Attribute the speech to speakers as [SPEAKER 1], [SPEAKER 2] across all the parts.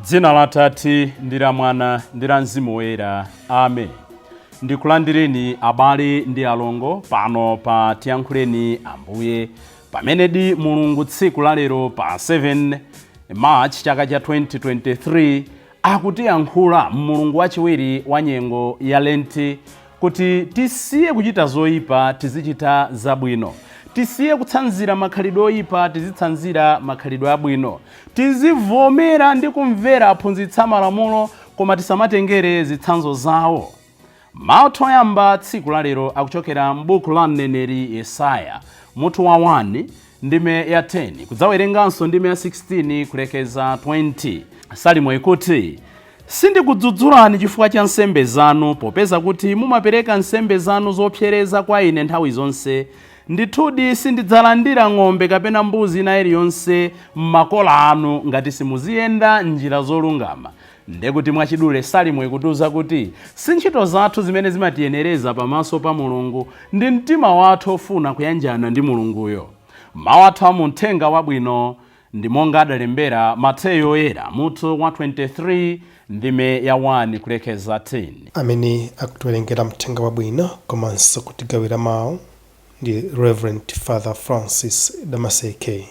[SPEAKER 1] Dzina la Atate ndi la Mwana ndi la Mzimu Woyera. Amen. Ndikulandireni abale ndi alongo pano pa Tiyankhuleni Ambuye, pamenedi Mulungu tsiku la lero pa 7 March chaka cha 2023 akutiyankhula mulungu wachiwiri wa nyengo ya Lenti kuti tisiye kuchita zoyipa, tizichita zabwino. Tisiye kutsanzira makhalidwe oyipa, tizitsanzira makhalidwe abwino. Tizivomera ndi kumvera aphunzitsi amalamulo, koma tisamatengere zitsanzo zawo. Mawu oyamba tsiku la lero akuchokera m'buku la mneneri Yesaya, mutu wa 1, ndime ya 10, kudzawerenganso ndime ya 16 kulekeza 20. Salimo ikuti, Sindikudzudzulani chifukwa cha nsembe zanu, popeza kuti mumapereka nsembe zanu zopsereza kwa ine nthawi zonse. Ndithudi sindidzalandira ng'ombe kapena mbuzi ina iliyonse m'makola anu ngati simuziyenda m'njira zolungama. Ndekuti mwachidule Salimo ikutiuza kuti si ntchito zathu zimene zimatiyenereza pamaso pa Mulungu, ndi mtima wathu ofuna kuyanjana ndi Mulunguyo. Mawu athu a mu Mthenga Wabwino ndi monga adalembera Mateyu Oyera, mutu wa 23, ndime ya 1 kulekeza 10.
[SPEAKER 2] Amene akutiwerengera Mthenga Wabwino komanso kutigawira mawu ndi Reverend Father Francis Damaseke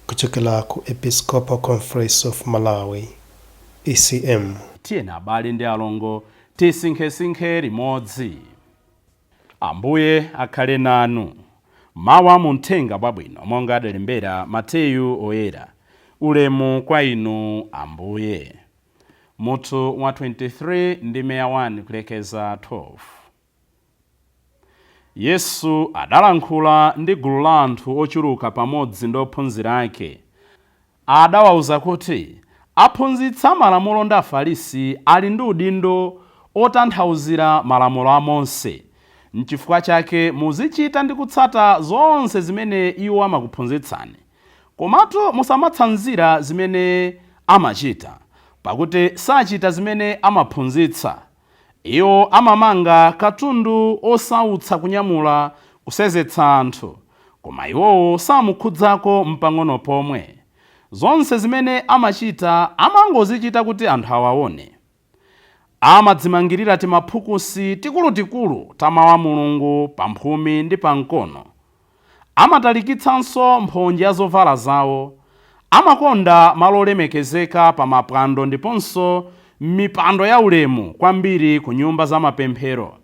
[SPEAKER 2] kuchokera ku Episcopal Conference of Malawi, ECM.
[SPEAKER 1] Tiyeni abale ndi alongo tisinkhesinkhe limodzi. Ambuye akhale nanu. Mawu a mu Mthenga Wabwino monga adalembera Mateyu Oyera. Ulemu kwa inu Ambuye. Mutu wa 23, ndime ya 1 kulekeza 12. Yesu adalankhula ndi gulu la anthu ochuluka pamodzi ndi ophunzira ake. Adawauza kuti, Aphunzitsi amalamulo ndi Afarisi ali ndi udindo otanthauzira malamulo a Mose. Nchifukwa chake muzichita ndi kutsata zonse zimene iwo amakuphunzitsani. Komatu musamatsanzira zimene amachita, pakuti sachita zimene amaphunzitsa. Iwo amamanga katundu osautsa kunyamula kusenzetsa anthu, koma iwowo samukhudzako mpang'ono pomwe. Zonse zimene amachita amangozichita kuti anthu awaone. Amadzimangirira timaphukusi tikulutikulu ta Mau a Mulungu pa mphumi ndi pa mkono. Amatalikitsanso mphonje ya zovala zawo. Amakonda malo olemekezeka pa mapwando ndiponso m'mipando yaulemu kwambiri ku nyumba za mapemphero.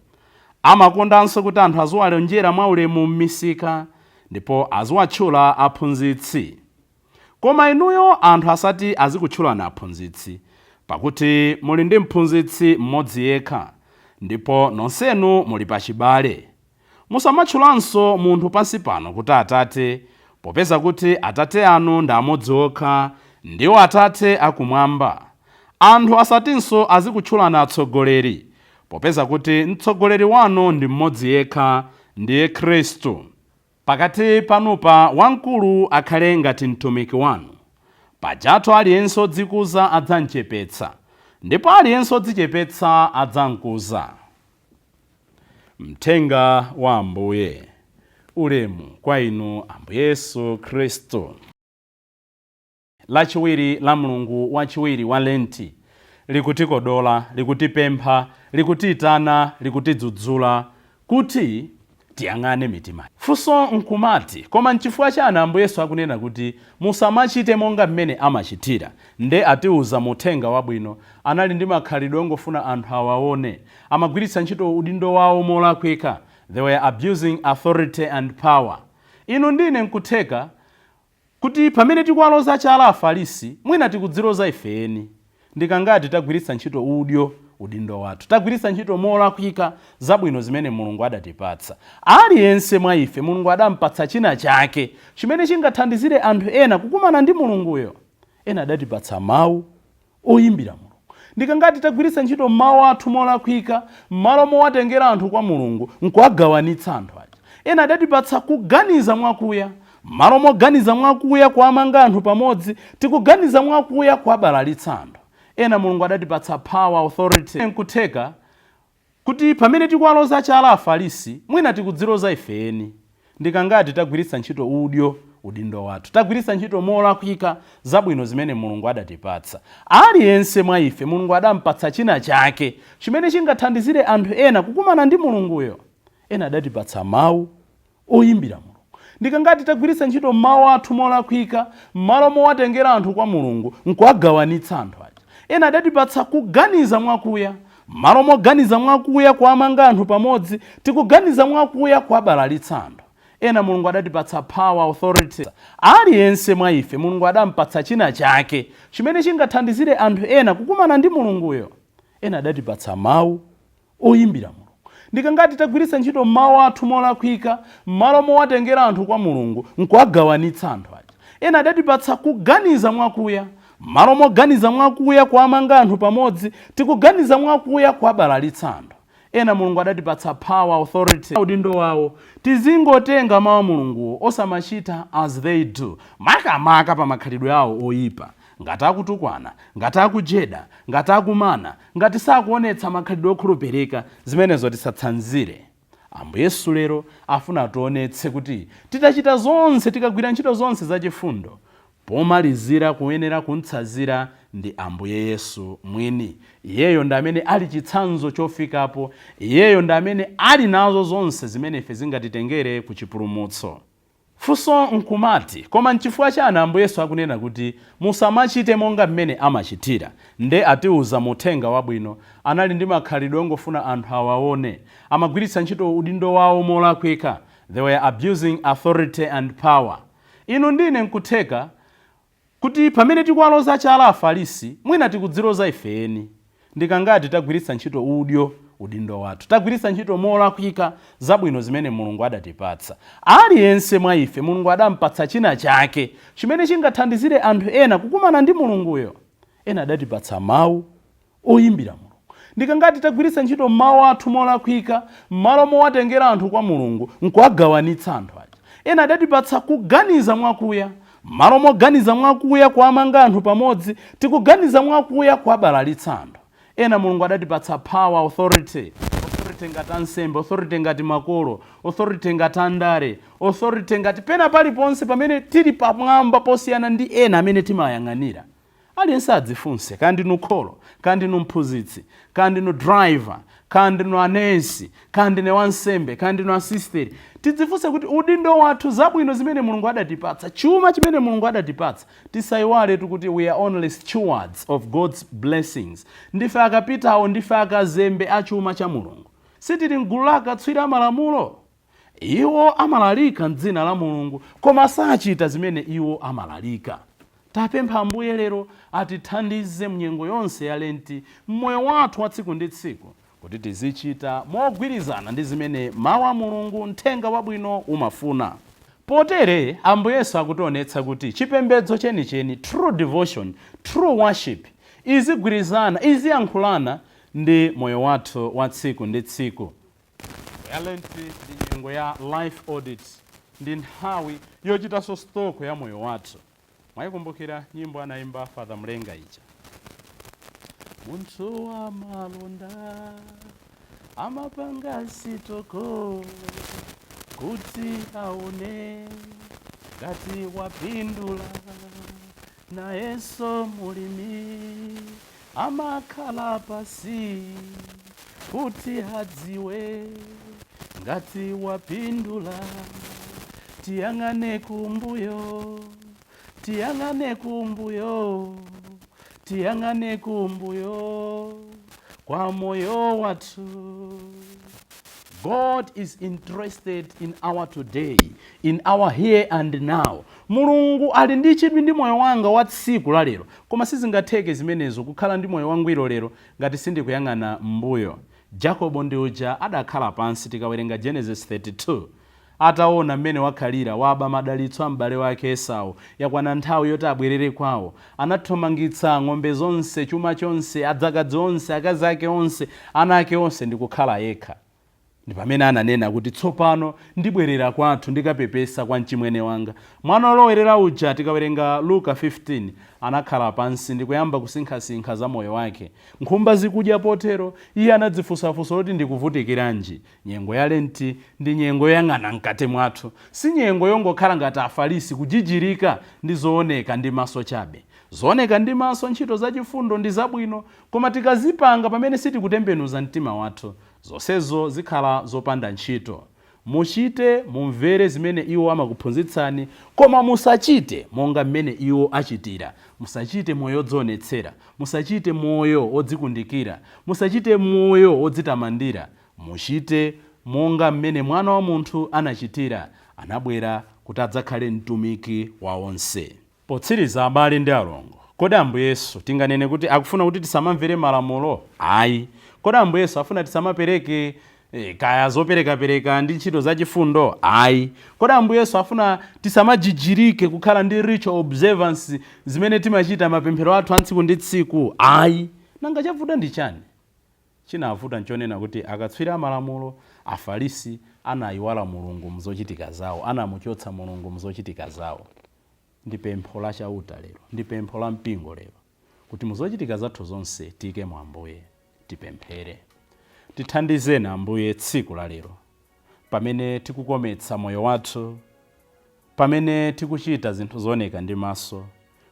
[SPEAKER 1] Amakondanso kuti anthu aziwalonjera mwaulemu m'misika ndipo aziwatchula aphunzitsi. Koma inuyo anthu asati azikutchulani aphunzitsi, pakuti muli ndi Mphunzitsi mmodzi yekha, ndipo nonsenu muli pachibale. Musamatchulanso munthu pansi pano kuti atate, popeza kuti Atate anu ndi amodzi okha, ndiwo Atate a Kumwamba. Anthu asatinso azikutchulani atsogoleri, popeza kuti Mtsogoleri wanu ndi mmodzi yekha, ndiye Khristu. Pakati panupa wamkulu akhale ngati mtumiki wanu. Pajatu aliyense wodzikuza adzamchepetsa, ndipo aliyense wodzichepetsa adzamkuza. Mthenga wa Ambuye. Ulemu kwa inu Ambuye Yesu Khristu. Lachiwiri la mlungu wachiwiri wa Lenti likutikodola, likutipempha, likutiitana, likutidzudzula kuti tiyang'ane mitima. Funso nkumati, koma nchifukwa chani Ambuye Yesu akunena kuti musamachite monga mmene amachitira? Nde atiuza mu Uthenga Wabwino, anali ndi makhalidwe ongofuna anthu awaone, amagwiritsa ntchito udindo wawo molakwika, they were abusing authority and power. Inu ndi ine nkutheka kuti pamene tikuwaloza chala Afarisi, mwina tikudziloza ife eni. Ndikangati tagwiritsa ntchito udyo udindo wathu, tagwiritsa ntchito molakwika zabwino zimene Mulungu adatipatsa. Aliyense mwa ife Mulungu adampatsa china chake chimene chingathandizire anthu ena kukumana ndi Mulunguyo. Ena adatipatsa mawu oyimbira Mulungu. Ndikangati tagwiritsa ntchito mawu athu molakwika, m'malo mowatengera anthu kwa Mulungu, nkuwagawanitsa anthu aja. Ena adatipatsa kuganiza mwakuya. M'malo moganiza mwakuya kuwamanga anthu pamodzi, tikuganiza mwakuya kuwabalalitsa anthu. Ena Mulungu adatipatsa power, authority. Nkutheka kuti pamene tikuwaloza chala Afarisi, mwina tikudziloza ife eni. Ndikangati tagwiritsa ntchito udyo udindo wathu, tagwiritsa ntchito molakwika zabwino zimene Mulungu adatipatsa. Aliyense mwa ife Mulungu adampatsa china chake chimene chingathandizire anthu ena kukumana ndi Mulunguyo. Ena adatipatsa mawu oyimbira Mulungu. Ndikangati tagwiritsa ntchito mawu athu molakwika, m'malo mowatengera anthu kwa Mulungu nkuwagawanitsa anthu aja. Ena adatipatsa kuganiza mwakuya. M'malo moganiza mwakuya kuwamanga anthu pamodzi, tikuganiza mwakuya kuwabalalitsa anthu. Ena Mulungu adatipatsa power, authority. Aliyense mwa ife Mulungu adampatsa china chake chimene chingathandizire anthu ena kukumana ndi Mulunguyo. Ena adatipatsa mawu oyimbira Mulungu. Ndikangati tagwiritsa ntchito mawu athu molakwika, m'malo mowatengera anthu kwa Mulungu nkuwagawanitsa anthu aja. Ena adatipatsa kuganiza mwakuya. M'malo moganiza mwakuya kuwamanga anthu pamodzi, tikuganiza mwakuya kuwabalalitsa anthu. Ena Mulungu adatipatsa power, authority, udindo wawo. Tizingotenga mawu a Mulunguwo osamachita as they do, makamaka pa makhalidwe awo oyipa. Ngati akutukwana, ngati akujeda, ngati akumana, ngati sakuonetsa makhalidwe okhulupirika, zimenezo tisatsanzire. Ambuye Yesu lero afuna ationetse kuti titachita zonse, tikagwira ntchito zonse zachifundo, pomalizira kuyenera kuntsanzira ndi Ambuye Yesu mwini. Iyeyo ndi amene ali chitsanzo chofikapo. Iyeyo ndi amene ali nazo zonse zimene ife zingatitengere ku chipulumutso. Funso nkumati, koma nchifukwa chani Ambuye Yesu akunena kuti musamachite monga mmene amachitira? Nde atiuza mu uthenga wabwino, anali ndi makhalidwe ongofuna anthu awaone, amagwiritsa ntchito udindo wawo molakwika. They were abusing authority and power. Inu ndine nkutheka kuti pamene tikuwaloza chala Afarisi, mwina tikudziloza ife eni. Ndikangati tagwiritsa ntchito udyo udindo wathu, tagwiritsa ntchito molakwika zabwino zimene Mulungu adatipatsa. Aliyense mwa ife Mulungu adampatsa china chake chimene chingathandizire anthu ena kukumana ndi Mulunguyo. Ena adatipatsa mawu oyimbira Mulungu. Ndikangati tagwiritsa ntchito mawu athu molakwika, m'malo mowatengera anthu kwa Mulungu nkuwagawanitsa anthu aja. Ena adatipatsa kuganiza mwakuya. M'malo moganiza mwakuya kuwamanga anthu pamodzi, tikuganiza mwakuya kuwabalalitsa anthu. Ena Mulungu adatipatsa power, authority, authority ngati ansembe, authority ngati makolo, authority ngati andale, authority ngati pena paliponse pamene tili pamwamba posiyana ndi ena amene timayang'anira. Aliyense adzifunse, kaya ndinu kholo, kaya ndinu mphunzitsi, kaya ndinu driver, kaya ndinu anesi, kaya ndine wansembe, kaya ndinu asisteri, tidzifunse kuti udindo wathu, zabwino zimene Mulungu adatipatsa, chuma chimene Mulungu adatipatsa. Tisayiwaletu kuti we are only stewards of God's blessings. Ndife akapitawo, ndife akazembe a chuma cha Mulungu. Sitili mgulu la akatswiri amalamulo. Iwo amalalika mdzina la Mulungu, koma sachita zimene iwo amalalika. Tapempha Ambuye lero atithandize mnyengo yonse ya Lenti, mmoyo wathu wa tsiku ndi tsiku, kuti tizichita mogwirizana ndi zimene mawu a Mulungu, mthenga wabwino umafuna. Potere Ambuye Yesu akutionetsa kuti chipembedzo chenicheni, true devotion, true worship, izigwirizana, iziyankhulana ndi moyo wathu wa tsiku ndi tsiku. Ya Lenti ndi nyengo ya life audit, ndi nthawi yochitanso stock ya moyo wathu. Mwayikumbukira nyimbo anayimba Father Mlenga ija, munthu wa malonda amapanga stock kuti aone ngati wapindula, nayenso mulimi amakhala pasi kuti adziwe ngati wapindula. Tiyang'ane kumbuyo, tiyang'ane kumbuyo, tiyang'ane kumbuyo kwa moyo wathu. God is interested in our today, in our here and now. Mulungu ali ndi chidwi ndi moyo wanga wa tsiku la lero, koma sizingatheke zimenezo kukhala ndi moyo wangwiro lero ngati sindikuyang'ana m'mbuyo. Jacobo ndi uja adakhala pansi, tikawerenga Genesis 32, ataona mmene wakhalira, waba madalitso a m'bale wake Esau, yakwana nthawi yoti abwerere kwawo. Anathamangitsa ng'ombe zonse, chuma chonse, adzakazi onse, akazi ake onse, ana ake onse, ndi kukhala yekha. Ndi pamene ananena kuti, "Tsopano ndibwerera kwathu, ndikapepesa kwa mchimwene wanga." Mwana olowerera uja, tikawerenga Luka 15, anakhala pansi ndikuyamba kusinkhasinkha za moyo wake. Nkhumba zikudya potero, iye anadzifunsafunsa kuti, "Ndikuvutikiranji?" Nyengo ya Lenti ndi nyengo yoyang'ana mkati mwathu, si nyengo yongokhala ngati Afarisi, kujijirika ndi zooneka ndi maso chabe. Zooneka ndi maso, ntchito zachifundo ndi zabwino, koma tikazipanga pamene sitikutembenuza mtima wathu, zonsezo zikhala zopanda ntchito. Muchite, mumvere zimene iwo amakuphunzitsani, koma musachite monga mmene iwo achitira. Musachite moyo odzionetsera, musachite moyo odzikundikira, musachite moyo odzitamandira. Muchite monga mmene Mwana wa Munthu anachitira, anabwera kuti adzakhale mtumiki wa onse. Potsiriza, abale ndi alongo, kodi Ambuye Yesu tinganene kuti akufuna kuti tisamamvere malamulo? Ayi. Kodi Ambuye Yesu afuna tisamapereke kaya zoperekapereka ndi ntchito zachifundo? Ayi. Kodi Ambuye Yesu afuna tisamajijirike kukhala ndi ritual observance zimene timachita, mapemphero athu a tsiku ndi tsiku? Ayi. Nanga chavuta ndi chani? Chinavuta nchonena kuti akatswiri amalamulo, Afarisi, anayiwala Mulungu mzochitika zawo, anamuchotsa Mulungu mzochitika zawo. Ndi pempho la Chauta lero, ndi pempho la mpingo lero, kuti muzochitika zathu zonse tiyike mu Ambuye. Tipemphere. Tithandizeni Ambuye tsiku la lero, pamene tikukometsa moyo wathu, pamene tikuchita zinthu zooneka ndi maso,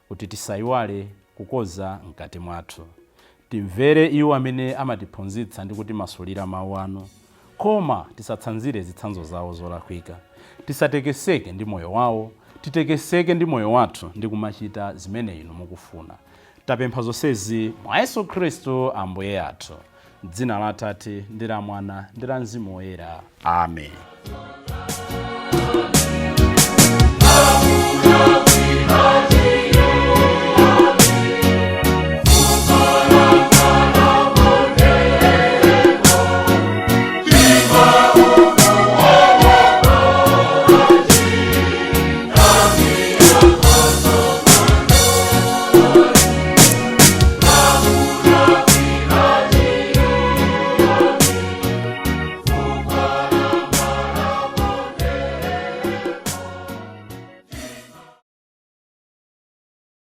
[SPEAKER 1] kuti tisayiwale kukoza mkati mwathu. Timvere iwo amene amatiphunzitsa ndi kutimasulira mawu anu, koma tisatsanzire zitsanzo zawo zolakwika. Tisatekeseke ndi moyo wawo, titekeseke ndi moyo wathu ndi kumachita zimene inu mukufuna. Tapempha zonsezi mwa Yesu Khristu Ambuye athu. Dzina la Atate ndi la Mwana ndi la Mzimu Woyera. Amen.